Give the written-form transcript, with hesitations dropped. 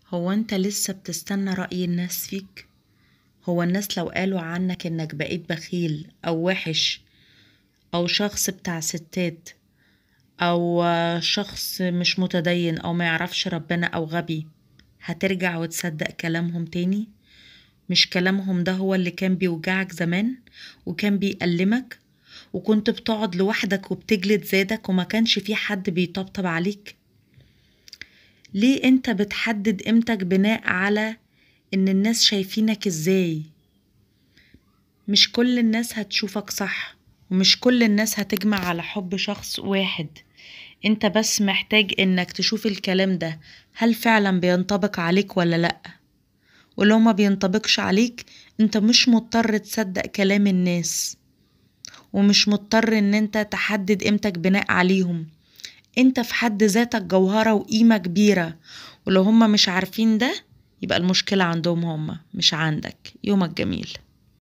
هو انت لسه بتستنى رأي الناس فيك؟ هو الناس لو قالوا عنك انك بقيت بخيل او وحش او شخص بتاع ستات او شخص مش متدين او ما يعرفش ربنا او غبي، هترجع وتصدق كلامهم تاني؟ مش كلامهم ده هو اللي كان بيوجعك زمان وكان بيألمك وكنت بتقعد لوحدك وبتجلد زادك وما كانش في حد بيطبطب عليك؟ ليه انت بتحدد قيمتك بناء على ان الناس شايفينك ازاي؟ مش كل الناس هتشوفك صح، ومش كل الناس هتجمع على حب شخص واحد. انت بس محتاج انك تشوف الكلام ده هل فعلا بينطبق عليك ولا لأ، ولو ما بينطبقش عليك انت مش مضطر تصدق كلام الناس، ومش مضطر ان انت تحدد قيمتك بناء عليهم. انت في حد ذاتك جوهرة وقيمة كبيرة، ولو هم مش عارفين ده يبقى المشكلة عندهم هم مش عندك. يومك جميل.